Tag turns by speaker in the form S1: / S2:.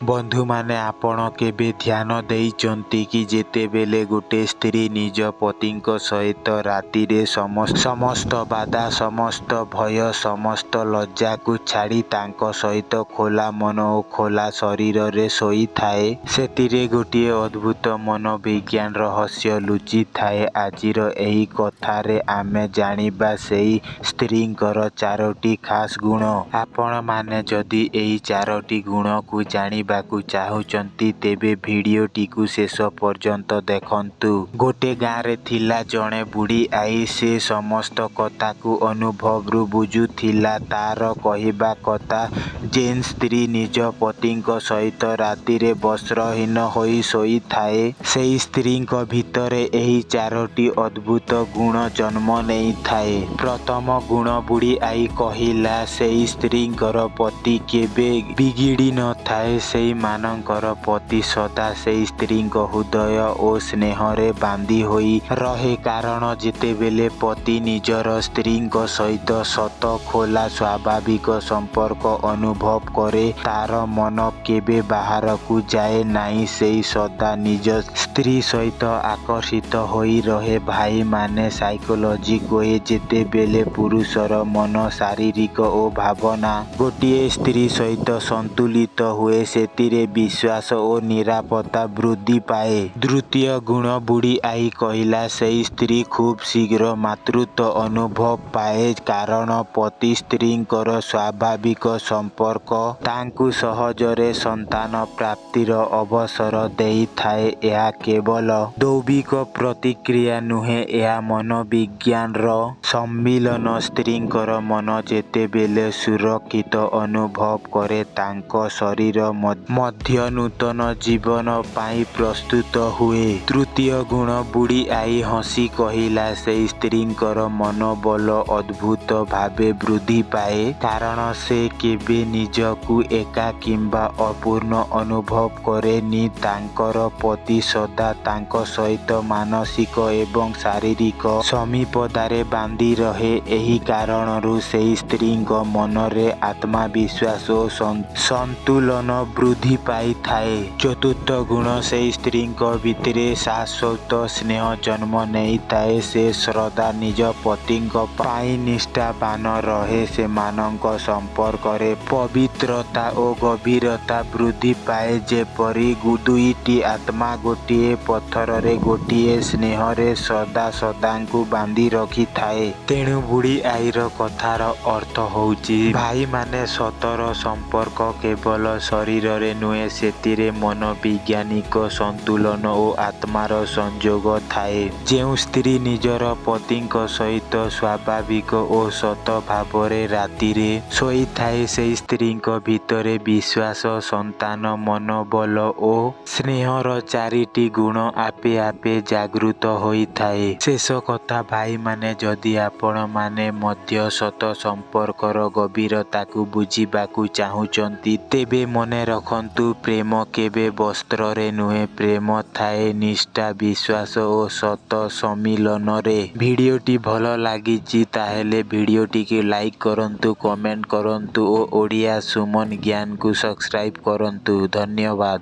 S1: ବନ୍ଧୁମାନେ, ଆପଣ କେବେ ଧ୍ୟାନ ଦେଇଛନ୍ତି କି ଯେତେବେଳେ ଗୋଟେ ସ୍ତ୍ରୀ ନିଜ ପତିଙ୍କ ସହିତ ରାତିରେ ସମସ୍ତ ବାଧା, ସମସ୍ତ ଭୟ, ସମସ୍ତ ଲଜ୍ଜାକୁ ଛାଡ଼ି ତାଙ୍କ ସହିତ ଖୋଲା ମନ ଓ ଖୋଲା ଶରୀରରେ ଶୋଇଥାଏ, ସେଥିରେ ଗୋଟିଏ ଅଦ୍ଭୁତ ମନୋବିଜ୍ଞାନ ରହସ୍ୟ ଲୁଚିଥାଏ। ଆଜିର ଏହି କଥାରେ ଆମେ ଜାଣିବା ସେହି ସ୍ତ୍ରୀଙ୍କର ଚାରୋଟି ଖାସ୍ ଗୁଣ। ଆପଣମାନେ ଯଦି ଏହି ଚାରୋଟି ଗୁଣକୁ ଜାଣିବାକୁ ଚାହୁଁଛନ୍ତି, ତେବେ ଭିଡିଓଟିକୁ ଶେଷ ପର୍ଯ୍ୟନ୍ତ ଦେଖନ୍ତୁ। ଗୋଟେ ଗାଁରେ ଥିଲା ଜଣେ ବୁଢ଼ୀ ଆଈ। ସେ ସମସ୍ତ କଥାକୁ ଅନୁଭବରୁ ବୁଝୁଥିଲା। ତାର କହିବା କଥା, ଯେଉଁ ସ୍ତ୍ରୀ ନିଜ ପତିଙ୍କ ସହିତ ରାତିରେ ବସ୍ତ୍ରହୀନ ହୋଇ ଶୋଇଥାଏ, ସେହି ସ୍ତ୍ରୀଙ୍କ ଭିତରେ ଏହି ଚାରୋଟି ଅଦ୍ଭୁତ ଗୁଣ ଜନ୍ମ ନେଇଥାଏ। ପ୍ରଥମ ଗୁଣ ବୁଢ଼ୀ ଆଈ କହିଲା, ସେହି ସ୍ତ୍ରୀଙ୍କର ପତି କେବେ ବିଗିଡ଼ି ନଥାଏ। ସେହିମାନଙ୍କର ପତି ସଦା ସେହି ସ୍ତ୍ରୀଙ୍କ ହୃଦୟ ଓ ସ୍ନେହରେ ବାନ୍ଧି ହୋଇ ରହେ। କାରଣ ଯେତେବେଳେ ପତି ନିଜର ସ୍ତ୍ରୀଙ୍କ ସହିତ ସତ, ଖୋଲା, ସ୍ୱାଭାବିକ ସମ୍ପର୍କ ଅନୁଭବ କରେ, ତାର ମନ କେବେ ବାହାରକୁ ଯାଏ ନାହିଁ। ସେ ସଦା ନିଜ ସ୍ତ୍ରୀ ସହିତ ଆକର୍ଷିତ ହୋଇ ରହେ। ଭାଇମାନେ, ସାଇକୋଲୋଜି କୁହେ, ଯେତେବେଳେ ପୁରୁଷର ମନ, ଶାରୀରିକ ଓ ଭାବନା ଗୋଟିଏ ସ୍ତ୍ରୀ ସହିତ ସନ୍ତୁଳିତ ହୁଏ, ସେଥିରେ ବିଶ୍ୱାସ ଓ ନିରାପତ୍ତା ବୃଦ୍ଧି ପାଏ। ଦ୍ୱିତୀୟ ଗୁଣ ବୁଢ଼ୀ ଆଈ କହିଲା, ସେହି ସ୍ତ୍ରୀ ଖୁବ୍ ଶୀଘ୍ର ମାତୃତ୍ୱ ଅନୁଭବ ପାଏ। କାରଣ ପତି ସ୍ତ୍ରୀଙ୍କର ସ୍ୱାଭାବିକ ସମ୍ପର୍କ ତାଙ୍କୁ ସହଜରେ ସନ୍ତାନ ପ୍ରାପ୍ତିର ଅବସର ଦେଇଥାଏ। ଏହା କେବଳ ଦୈବିକ ପ୍ରତିକ୍ରିୟା ନୁହେଁ, ଏହା ମନୋବିଜ୍ଞାନର ସମ୍ମିଳନ। ସ୍ତ୍ରୀଙ୍କର ମନ ଯେତେବେଳେ ସୁରକ୍ଷିତ ଅନୁଭବ କରେ, ତାଙ୍କ ଶରୀର ମଧ୍ୟ ନୂତନ ଜୀବନ ପାଇଁ ପ୍ରସ୍ତୁତ ହୁଏ। ତୃତୀୟ ଗୁଣ ବୁଢ଼ୀ ଆଈ ହସି କହିଲା, ସେହି ସ୍ତ୍ରୀଙ୍କର ମନୋବଳ ଅଦ୍ଭୁତ ଭାବେ ବୃଦ୍ଧି ପାଏ। କାରଣ ସେ କେବେ ନିଜକୁ ଏକା କିମ୍ବା ଅପୂର୍ଣ୍ଣ ଅନୁଭବ କରେନି। ତାଙ୍କର ପତି ସଦା ତାଙ୍କ ସହିତ ମାନସିକ ଏବଂ ଶାରୀରିକ ସମୀପତାରେ ବାନ୍ଧି ରହେ। ଏହି କାରଣରୁ ସେହି ସ୍ତ୍ରୀଙ୍କ ମନରେ ଆତ୍ମବିଶ୍ୱାସ ଓ ସନ୍ତୁଳନ ବୃଦ୍ଧି ପାଇଥାଏ। ଚତୁର୍ଥ ଗୁଣ, ସେହି ସ୍ତ୍ରୀଙ୍କ ଭିତରେ ଶାଶ୍ୱତ ସ୍ନେହ ଜନ୍ମ ନେଇଥାଏ। ସେ ସଦା ନିଜ ପତିଙ୍କ ପାଇଁ ନିଷ୍ଠାବାନ ରହେ। ସେମାନଙ୍କ ସମ୍ପର୍କରେ ପବିତ୍ରତା ଓ ଗଭୀରତା ବୃଦ୍ଧି ପାଏ, ଯେପରି ଦୁଇଟି ଆତ୍ମା ଗୋଟିଏ ପଥରରେ, ଗୋଟିଏ ସ୍ନେହରେ ସଦା ସଦାଙ୍କୁ ବାନ୍ଧି ରଖିଥାଏ। ତେଣୁ ବୁଢ଼ୀ ଆଈର କଥାର ଅର୍ଥ ହେଉଛି, ଭାଇମାନେ, ସତର ସମ୍ପର୍କ କେବଳ ଶରୀରରେ ନୁହେଁ, ସେଥିରେ ମନୋବୈଜ୍ଞାନିକ ସନ୍ତୁଳନ ଓ ଆତ୍ମାର ସଂଯୋଗ ଥାଏ। ଯେଉଁ ସ୍ତ୍ରୀ ନିଜର ପତିଙ୍କ ସହିତ ସ୍ୱାଭାବିକ ଓ ସତ ଭାବରେ ରାତିରେ ଶୋଇଥାଏ, ସେହି ସ୍ତ୍ରୀଙ୍କ ଭିତରେ ବିଶ୍ୱାସ, ସନ୍ତାନ, ମନୋବଳ ଓ ସ୍ନେହର ଚାରିଟି ଗୁଣ ଆପେ ଆପେ ଜାଗୃତ ହୋଇଥାଏ। ଶେଷ କଥା ଭାଇମାନେ, ଯଦି ଆପଣମାନେ ମଧ୍ୟ ସତ ସମ୍ପର୍କର ଗଭୀରତାକୁ ବୁଝିବାକୁ ଚାହୁଁଛନ୍ତି, ତେବେ ମନେ ରଖନ୍ତୁ, ପ୍ରେମ କେବେ ବସ୍ତ୍ରରେ ନୁହେଁ, ପ୍ରେମ ଥାଏ ନିଷ୍ଠା, ବିଶ୍ୱାସ ଓ ସତ ସମ୍ମିଳନରେ। ଭିଡିଓଟି ଭଲ ଲାଗିଛି ତାହେଲେ ଭିଡିଓଟିକୁ ଲାଇକ୍ କରନ୍ତୁ, କମେଣ୍ଟ କରନ୍ତୁ ଓ ଓଡ଼ିଆ ସୁମନ ଜ୍ଞାନକୁ ସବସ୍କ୍ରାଇବ୍ କରନ୍ତୁ। ଧନ୍ୟବାଦ।